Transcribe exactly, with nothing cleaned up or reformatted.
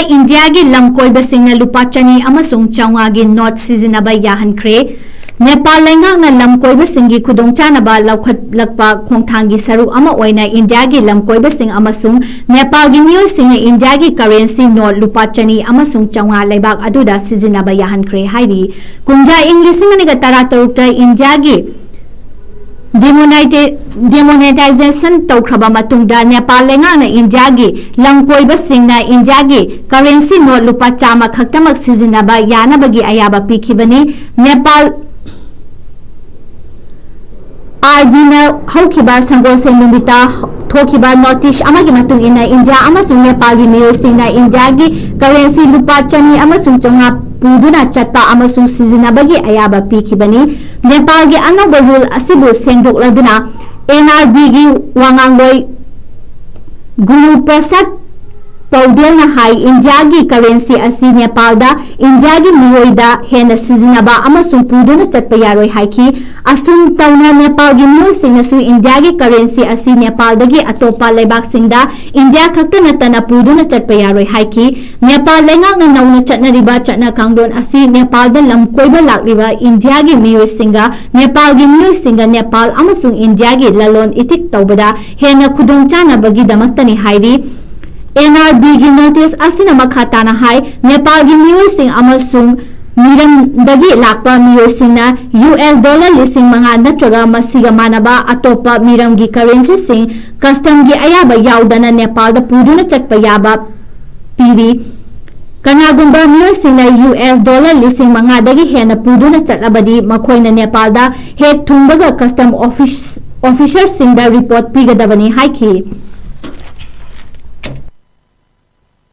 ꯏꯟꯗꯤꯌꯥꯒꯤ ꯂꯝ ꯀꯣꯏꯕꯁꯤꯡꯅ ꯂꯨꯄꯥ ꯆꯅꯤ ꯑꯃꯁꯨꯡ ꯆꯥꯝꯃꯉꯥꯒꯤ ꯅꯣꯠ ꯁꯤꯖꯤꯟꯅꯕ ꯌꯥꯍꯟꯈ꯭ꯔꯦ꯫ ꯅꯦꯄꯥꯜ ꯂꯩꯉꯥꯛꯅ ꯂꯝ ꯀꯣꯏꯕꯁꯤꯡꯒꯤ ꯈꯨꯗꯣꯡꯆꯥꯅꯕ ꯂꯧꯈꯠꯂꯛꯄ ꯈꯣꯡꯊꯥꯡꯒꯤ ꯁꯔꯨꯛ ꯑꯃ ꯑꯣꯏꯅ ꯏꯟꯗꯤꯌꯥꯒꯤ ꯂꯝ ꯀꯣꯏꯕꯁꯤꯡ ꯑꯃꯁꯨꯡ ꯅꯦꯄꯥꯜꯒꯤ ꯃꯤꯑꯣꯏꯁꯤꯡꯅ ꯏꯟꯗꯤꯌꯥꯒꯤ ꯀꯔꯦꯟꯁꯤ ꯅꯣꯠ ꯂꯨꯄꯥ ꯆꯅꯤ ꯑꯃꯁꯨꯡ ꯆꯥꯝꯃꯉꯥ ꯂꯩꯕꯥꯛ ꯑꯗꯨꯗ ꯁꯤꯖꯤꯟꯅꯕ ꯌꯥꯍꯟꯈ꯭ꯔꯦ ꯍꯥꯏꯔꯤ꯫ ꯀꯨꯝꯖꯥ ꯏꯪ ꯂꯤꯁꯤꯡ ꯑꯅꯤꯒ ꯇꯔꯥꯇꯔꯨꯛꯇ ꯏꯟꯗꯤꯌꯥꯒꯤ ꯗꯤꯃꯣꯅꯥꯏꯇꯦ-, ꯗꯤꯃꯣꯅꯦꯇꯥꯏꯖꯦꯁꯟ ꯇꯧꯈ꯭ꯔꯕ ꯃꯇꯨꯡꯗ ꯅꯦꯄꯥꯜ ꯂꯩꯉꯥꯛꯅ ꯏꯟꯗꯤꯌꯥꯒꯤ ꯂꯝ ꯀꯣꯏꯕꯁꯤꯡꯅ ꯏꯟꯗꯤꯌꯥꯒꯤ ꯀꯔꯦꯟꯁꯤ ꯅꯣꯠ ꯂꯨꯄꯥ ꯆꯥꯝꯃ ꯈꯛꯇꯃꯛ ꯁꯤꯖꯤꯟꯅꯕ ꯌꯥꯅꯕꯒꯤ ꯑꯌꯥꯕ ꯄꯤꯈꯤꯕꯅꯤ꯫ ꯅꯦꯄꯥꯜ ꯑꯥꯔꯖꯤꯅ ꯍꯧꯈꯤꯕ ꯁꯪꯒꯣꯜꯁꯦꯟ ꯅꯨꯃꯤꯠꯇ ꯊꯣꯛꯈꯤꯕ ꯅꯣꯇꯤꯁ ꯑꯃꯒꯤ ꯃꯇꯨꯡ ꯏꯟꯅ ꯏꯟꯗꯤꯌꯥ ꯑꯃꯁꯨꯡ ꯅꯦꯄꯥꯜꯒꯤ ꯃꯤꯑꯣꯏꯁꯤꯡꯅ ꯏꯟꯗꯤꯌꯥꯒꯤ ꯀꯔꯦꯟꯁꯤ ꯂꯨꯄꯥ ꯆꯅꯤ ꯑꯃꯁꯨꯡ ꯆꯥꯝꯃꯉꯥ ꯄꯨꯗꯨꯅ ꯆꯠꯄ ꯑꯃꯁꯨꯡ ꯁꯤꯖꯤꯟꯅꯕꯒꯤ ꯑꯌꯥꯕ ꯄꯤꯈꯤꯕꯅꯤ꯫ ꯅꯦꯄꯥꯜꯒꯤ ꯑꯅꯧꯕ ꯔꯨꯜ ꯑꯁꯤꯕꯨ ꯁꯦꯡꯗꯣꯛꯂꯗꯨꯅ ꯑꯦꯟ ꯑꯥꯔ ꯕꯤꯒꯤ ꯋꯥꯉꯥꯡꯂꯣꯏ ꯒꯨꯔꯨ ꯄ꯭ꯔꯁꯥꯗ ꯄꯧꯗꯦꯜꯅ ꯍꯥꯏ, ꯏꯟꯗꯤꯌꯥꯒꯤ ꯀꯔꯦꯟꯁꯤ ꯑꯁꯤ ꯅꯦꯄꯥꯜꯗ ꯏꯟꯗꯤꯌꯥꯒꯤ ꯃꯤꯑꯣꯏꯗ ꯍꯦꯟꯅ ꯁꯤꯖꯤꯟꯅꯕ ꯑꯃꯁꯨꯡ ꯄꯨꯗꯨꯅ ꯆꯠꯄ ꯌꯥꯔꯣꯏ ꯍꯥꯏꯈꯤ꯫ ꯑꯁꯨꯝ ꯇꯧꯅ ꯅꯦꯄꯥꯜꯒꯤ ꯃꯤꯑꯣꯏꯁꯤꯡꯅꯁꯨ ꯏꯟꯗꯤꯌꯥꯒꯤ ꯀꯔꯦꯟꯁꯤ ꯑꯁꯤ ꯅꯦꯄꯥꯜꯗꯒꯤ ꯑꯇꯣꯞꯄ ꯂꯩꯕꯥꯛꯁꯤꯡꯗ ꯏꯟꯗꯤꯌꯥ ꯈꯛꯇ ꯅꯠꯇꯅ ꯄꯨꯗꯨꯅ ꯆꯠꯄ ꯌꯥꯔꯣꯏ ꯍꯥꯏꯈꯤ꯫ ꯅꯦꯄꯥꯜ ꯂꯩꯉꯥꯛꯅ ꯅꯧꯅ ꯆꯠꯅꯔꯤꯕ ꯆꯠꯅ ꯀꯥꯡꯂꯣꯟ ꯑꯁꯤ ꯅꯦꯄꯥꯜꯗ ꯂꯝ ꯀꯣꯏꯕ ꯂꯥꯛꯂꯤꯕ ꯏꯟꯗꯤꯌꯥꯒꯤ ꯃꯤꯑꯣꯏꯁꯤꯡꯒ ꯅꯦꯄꯥꯜꯒꯤ ꯃꯤꯑꯣꯏꯁꯤꯡꯒ ꯅꯦꯄꯥꯜ ꯑꯃꯁꯨꯡ ꯏꯟꯗꯤꯌꯥꯒꯤ ꯂꯂꯣꯟ ꯏꯇꯤꯛ ꯇꯧꯕꯗ ꯍꯦꯟꯅ ꯈꯨꯗꯣꯡꯆꯥꯅꯕꯒꯤꯗꯃꯛꯇꯅꯤ ꯍꯥꯏꯔꯤ꯫ ꯑꯦꯟ ꯑꯥꯔ ꯕꯤꯒꯤ ꯅꯣꯇꯤꯁ ꯑꯁꯤꯅ ꯃꯈꯥ ꯇꯥꯅ ꯍꯥꯏ, ꯅꯦꯄꯥꯜꯒꯤ ꯃꯤꯑꯣꯏꯁꯤꯡ ꯑꯃꯁꯨꯡ ꯃꯤꯔꯝꯗꯒꯤ ꯂꯥꯛꯄ ꯃꯤꯑꯣꯏꯁꯤꯡꯅ ꯌꯨ ꯑꯦꯁ ꯗꯣꯂꯔ ꯂꯤꯁꯤꯡ ꯃꯉꯥ ꯅꯠꯇ꯭ꯔꯒ ꯃꯁꯤꯒ ꯃꯥꯟꯅꯕ ꯑꯇꯣꯞꯄ ꯃꯤꯔꯝꯒꯤ ꯀꯔꯦꯟꯁꯤꯁꯤꯡ ꯀꯁꯇꯝꯒꯤ ꯑꯌꯥꯕ ꯌꯥꯎꯗꯅ ꯅꯦꯄꯥꯜꯗ ꯄꯨꯗꯨꯅ ꯆꯠꯄ ꯌꯥꯕ ꯄꯤꯔꯤ꯫ ꯀꯅꯥꯒꯨꯝꯕ ꯃꯤꯑꯣꯏꯁꯤꯡꯅ ꯌꯨ ꯑꯦꯁ ꯗꯣꯂꯔ ꯂꯤꯁꯤꯡ ꯃꯉꯥꯗꯒꯤ ꯍꯦꯟꯅ ꯄꯨꯗꯨꯅ ꯆꯠꯂꯕꯗꯤ ꯃꯈꯣꯏꯅ ꯅꯦꯄꯥꯜꯗ ꯍꯦꯛ ꯊꯨꯡꯕꯒ ꯀꯁꯇꯝ ꯑꯣꯐꯤꯁ-, ꯑꯣꯐꯤꯁꯔꯁꯤꯡꯗ ꯔꯤꯄꯣꯔꯠ ꯄꯤꯒꯗꯕꯅꯤ ꯍꯥꯏꯈꯤ꯫